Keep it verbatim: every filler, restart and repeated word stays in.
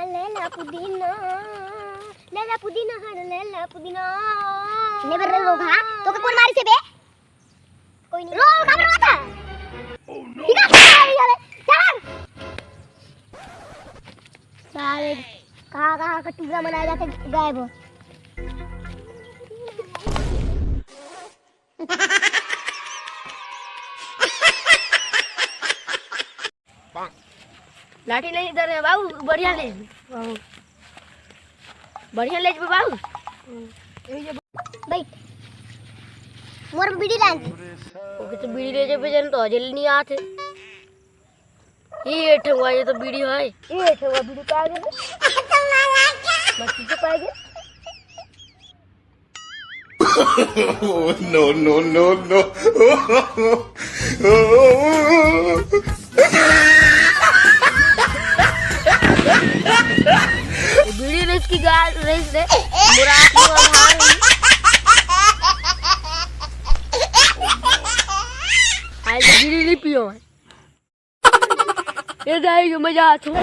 लैला पुदीना, लैला पुदीना हर लैला पुदीना। ने बर रो घा, तोके कोन मारिस हे बे? कोई नहीं। रो, काबर रोवत हस? Oh no। निकल, निकल, निकल, चल। सारे कहाँ, कहाँ का टुरा मनाए जाथे, गायब हो। लाठी नहीं इधर है बाबू, बढ़िया ले बाबू, बढ़िया ले बाबू। बैठ, मोर बीड़ी लान। ओके, तो बीड़ी ले जेबे जन तो अजल नहीं आते। ये ठंगवा, ये तो बीड़ी है। ये ठंगवा बीड़ी पा गए। बस पीछे पा गए। Oh, no, no, no, no। बीड़ी रेस की गाल रेस दे। मुराद को आधार नहीं। आज बीड़ी नहीं पियो है। ये जाएगी, मजा आता है।